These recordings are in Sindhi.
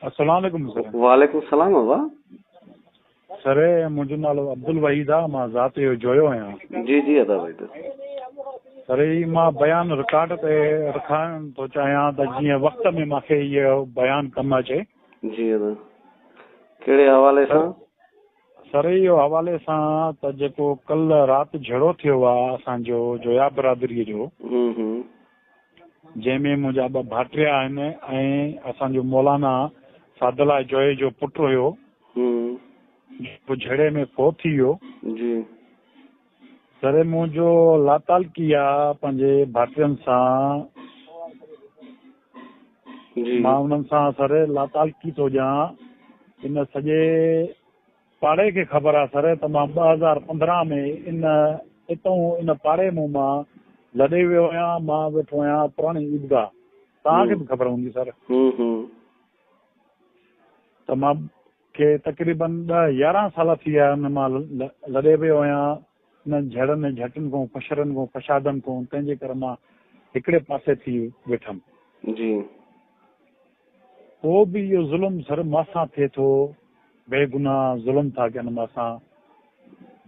السلام عليڪم سر. وعليڪم السلام ابا. سر منهنجو نالو عبدالوحيد آ مان ذات جو جويو آهيان. جي جي ادا وحيد. سر هي مان بيان رڪارڊ تي رکائڻ ٿو چاهيان ته جيئن وقت ۾ مان کي اهو بيان ڪم اچي. جي ادا ڪهڙي حوالي سان؟ سر اهو حوالي سان ته جيڪو ڪلهه رات جهيڙو ٿيو آ اسان جو جويا برادري جو. هون هون. جنهن ۾ منهنجا ٻه ڀائٽيا آهن ۽ اسان جو مولانا سعدالله جويي جو پٽ هيو جيڪو جهيڙي ۾ فوت ٿي ويو. جي. سر منهنجو لاتعلقي آ پنهنجي ڀائٽين سان. جي. مان انهن سان سر لاتعلقي ٿو ڏيان. ان سڄي پاڙي کي خبر آ سر ته مان 2015 ۾ ان اتئون ان پاڙي مون مان لڏي ويو آهيان مان ويٺو آهيان پراڻي عيدگاهه توهان کي به خبر هوندي سر. ته مان کي تقريبن 10 11 سال ٿي ويا آهن مان لڏي ويو آهيان انهن جهيڙن ۽ جهٽن کان فشرن کان فشادن کان تنهن جي ڪري مان هڪڙي پاسي ٿي ويٺم. جي. پوء به اهو ظلم سر مان سان ٿئي ٿو، بيگناهه ظلم ٿا ڪن مان سان،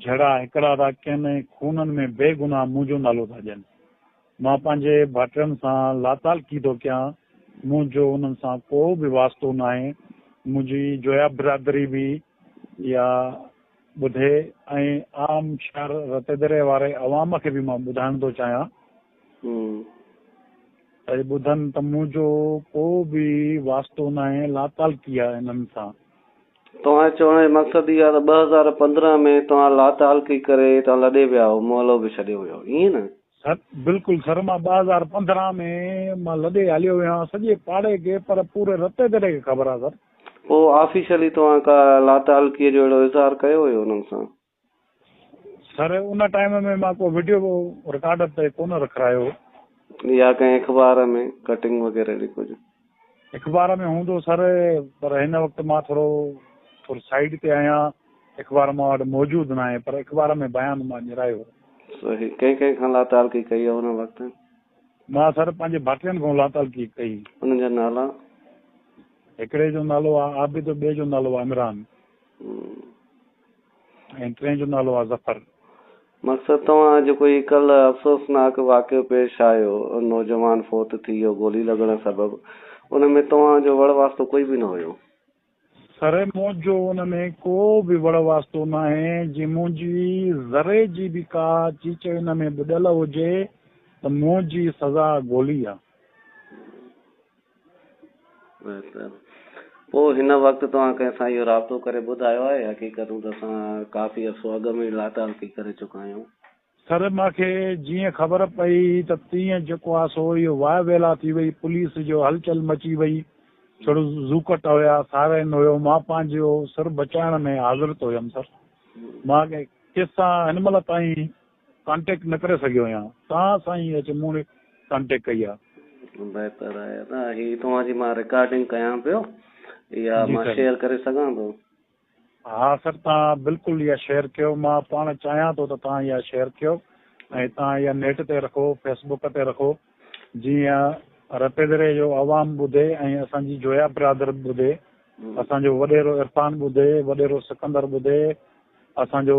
جهڙا هڪڙا ٿا ڪن ۽ خونن ۾ بيگناهه منهنجو نالو ٿا ڏين. مان پنهنجي ڀائٽين سان لاتعلقي ٿو ڪيان، منهنجو انهن سان ڪو به واسطو ناهي، منهنجي جويا برادري به اها ٻڌي ۽ عام شهر رتيدري واري عوام کي به مان ٻڌائڻ ٿو چاهيان. ته اهي ٻڌن ته منهنجو ڪو به واسطو ناهي، لاتعلقي آهي انهن سان. توهان جي چوڻ جو مقصد اهو آهي ته 2015 ۾ توهان لاتعلقي ڪري هتان لڏي ويا هئو، محلو به ڇڏي ويو ائين نه؟ سر بلڪل سر مان 2015 ۾ مان لڏي هليو ويو آهيان، سڄي پاڙي کي پر پوري رتيدڙي کي خبر آهي سر. پوء آفيشلي توهان ڪا لاتعلقي جو اهڙو اظهار ڪيو هيو انهن سان؟ سر ان ٽائيم ۾ مان ڪو وڊيو رڪارڊ تي ڪونه رکرايو هو. يا ڪنهن اخبار ۾ ڪٽنگ وغيره اهڙي ڪجهه. اخبار ۾ هوندو سر پر هن وقت مان ٿورو ٿورو سائيڊ تي آهيان اخبار مان وٽ موجود ناهي پر اخبار ۾ بيان مان ڏرايو هو. صحيح ڪنهن ڪنهن کان لاتعلقي ڪئي هو ان وقت؟ مان سر پنهنجي ڀائٽين کان لاتعلقي ڪئي. انهن جا نالا؟ هڪڙي جو نالو آهي عابد ٻئي جو نالو آهي عمران. ۽ ٽئين جو نالو آ ظفر. مقصد توهان جيڪو هي ڪلهه افسوسناڪ واقعو پيش آيو نوجوان فوت ٿي ويو گولي لڳڻ سبب ان ۾ توهان جو وڙ واسطو ڪوئي به نه هيو. سر منهنجو ان ۾ ڪو به وڙ واسطو ناهي جي منهنجي ذري جي به ڪا چيچ ان ۾ ٻڏل هجي ته منهنجي سزا گولي آ. بهتر. پوء هن وقت توهان ڪنهن سان اهو رابطو ڪري ٻڌايو آهي حقيقتون ته اسان ڪافي عرصو اڳ ۾ ئي لاتعلقي ڪري چڪا آهيون. سر مان کي جيئن خبر پئي ته تيئن جيڪو آ سو اهو واء ويلا ٿي وئي پوليس جو هلچل مچي وئي ڇڙو زوڪٽ هيا سارين هيو مان پنهنجو سر بچائڻ ۾ حاضر ٿو هيم سر مان ڪنهن سان هن مهل تائين ڪانٽيڪٽ نه ڪري سگهيو آهيان توهان سان ئي اچي مون ڪانٽيڪٽ ڪئي آ. بهتر آهي ادا هي توهان جي مان رڪارڊنگ ڪيان پيو اها جي مان سر. شيئر ڪري سگهان ٿو. ها سر توهان بلڪل اها شيئر ڪيو مان پاڻ چاهيان ٿو ته توهان اها شيئر ڪيو ۽ توهان اها نيٽ تي رکو فيس بڪ تي رکو جيئن رتيدري جو عوام ٻڌي ۽ اسان جي جويا برادر ٻڌي اسان جو وڏيرو عرفان ٻڌي وڏيرو سڪندر ٻڌي اسان جو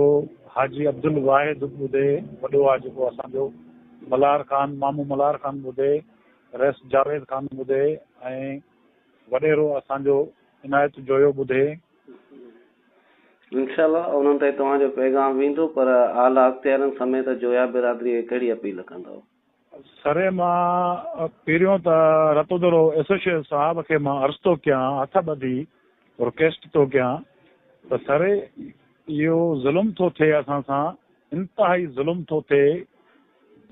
حاجي عبدالواحد ٻڌي وڏو آ جيڪو اسان جو ملهار خان مامو ملهار خان ٻڌي رئيس جاويد خان ٻڌي ۽ وڏيرو اسان جو عنايت جويو ٻڌي. انشاء الله انهن تائين توهان جو پيغام ويندو پر اعليٰ اختيارين سميت جويا برادري کي ڪهڙي اپيل ڪندؤ؟ سر مان پهريون ته رتودڙو ايسوسيئيٽ صاحب کي مان عرض ٿو ڪيان هٿ ٻڌي رڪيسٽ ٿو ڪيان ته سر اهو ظلم ٿو ٿئي اسان سان انتهائي ظلم ٿو ٿئي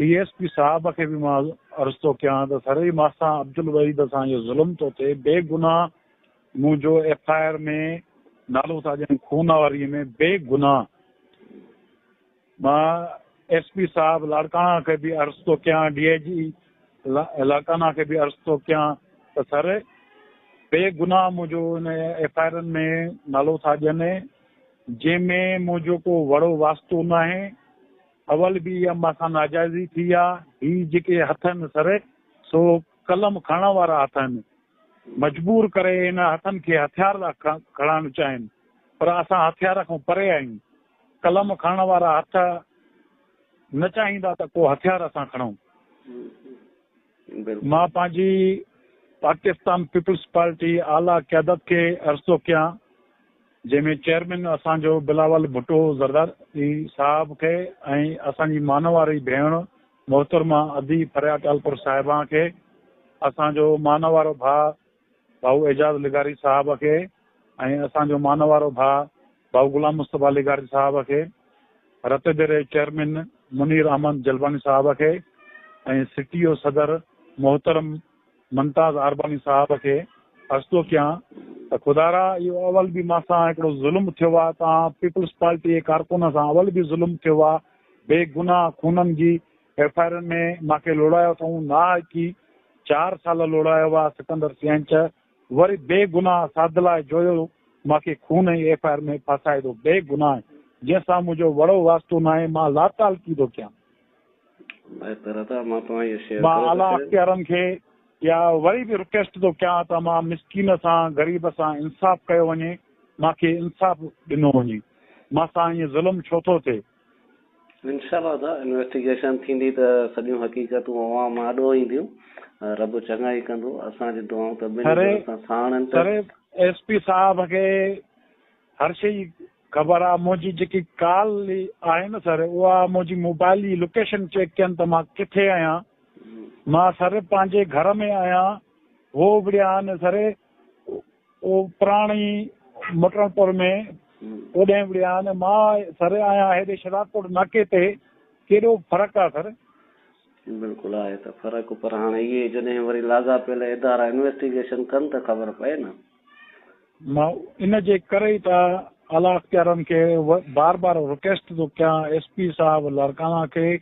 ڊي ايس پي صاحب کي به مان عرض ٿو ڪيان ته سر مان سان عبدالوحيد سان اهو ظلم ٿو ٿئي بي گناهه منهنجو ايف I R ۾ نالو ٿا ڏين خون واري ۾ بي گناهه مان ايس پي صاحب لاڙڪاڻا کي به عرض ٿو ڪيان، ڊي I جي لاڙڪاڻا کي به عرض ٿو ڪيان ته سر بي گناهه منهنجو ان ايف I آرن ۾ نالو ٿا ڏين جنهن ۾ منهنجو ڪو وڙو واسطو ناهي، اول به اها مان سان ناجائزي ٿي آ، هي جيڪي هٿ آهن سر سو قلم کڻڻ وارا هٿ آهن. مجبور ڪري ان هٿن کي هٿيار لا کڻائڻ چاهين پر اسان هٿيار کان پري آهيون. قلم کڻڻ وارا هٿ نه چاهيندا ته ڪو هٿيار اسان کڻون. مان پنهنجي پاڪستان پيپلز پارٽي اعليٰ قيادت کي عرض ٿو ڪيان جنهن ۾ چيئرمين اسان جو بلاول ڀٽو زرداري صاحب کي ۽ اسان جي مانواري ڀيڻ محترمه ادي فريا ٽالپر صاحبه کي، اسان جو مانوارو ڀاء ڀائو اعجاز لغاري صاحب کي ۽ اسان جو مانوارو ڀاء ڀائو غلام مصطفيٰ لغاري صاحب کي، رتيديري چيئرمين منير احمد جلباڻي صاحب کي ۽ سٽي جو صدر محترم ممتاز عارباڻي صاحب کي عرض ٿو ڪيان ته خدارا اهو اول به مان سان هڪڙو ظلم ٿيو آهي توهان پيپلز پارٽي جي ڪارڪن سان اول به ظلم ٿيو آهي بي گناهه خونن جي ايف I آرن ۾ مان کي لوڙايو اٿئون ناحقي چار سال لوڙايو آهي سڪندر سينچ وري بي گناهه سادلاء جويو مان کي خون جي ايف I R ۾ ڦاسائي ٿو بي گناهه جنهن سان منهنجو وڙو واسطو ناهي مان لاتعلقي ٿو ڪيان. بهتر ادا مان توهان اهو شيئر مان ڪري ٿو اعليٰ ڇڏيان. اختيارن کي يا وري به رڪويسٽ ٿو ڪيان ته مان مسڪين سان غريب سان انصاف ڪيو وڃي مان کي انصاف ڏنو وڃي مان سان ائين ظلم ڇو ٿو ٿئي. انشاء الله ادا انويسٽيگيشن ٿيندي ته سڄيون حقيقتون عوام آڏو اينديون رب چڱائي ڪندو اسان جون دعائون ته ٻنهي سر ڌرين سان ساڻ آهن ته سر ايس پي صاحب کي هر شئي جي خبر آ منهنجي جيڪي ڪال آهي نه سر اها منهنجي موبائل جي لوڪيشن چيڪ ڪين ته مان ڪٿي آهيان مان سر پنهنجي گهر ۾ آهيان هو وڙهيا آهن سر او پراڻي مٽڻپور ۾ اوڏهين وڙهيا آهن مان سر آهيان هيڏي شهدادڪوٽ ناڪي تي ڪيڏو فرق آ سر. بلڪل آهي ته فرق پر هاڻي اهي جڏهن وري لاڳاپيل ادارا انويسٽيگيشن ڪن ته خبر پئي نه. مان ان جي ڪري ئي ته اعليٰ اختيارن کي بار بار رڪويسٽ ٿو ڪيان ايس پي صاحب لاڙڪاڻا کي،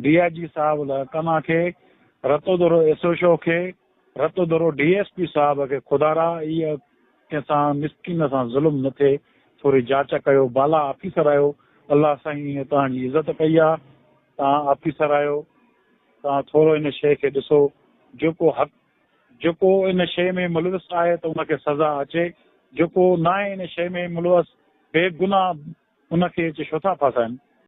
ڊي I جي صاحب لاڙڪاڻا کي، رتودورو ايس ايڇ او کي، رتودورو ڊي ايس پي صاحب کي خدارا اهي ڪنهن سان مسڪين سان ظلم نه ٿئي ٿوري جاچ ڪيو بالا آفيسر آهيو الله سائين توهان جي عزت ڪئي آ توهان آفيسر آهيو توهان ٿورو ان شئي کي ڏسو جيڪو حق جيڪو ان شيء ۾ ملوث آهي ته ان کي سزا اچي، جيڪو ناهي ان شيء ۾ ملوث بي گناهه ان کي اچي ڇو ٿا ڦاسائين؟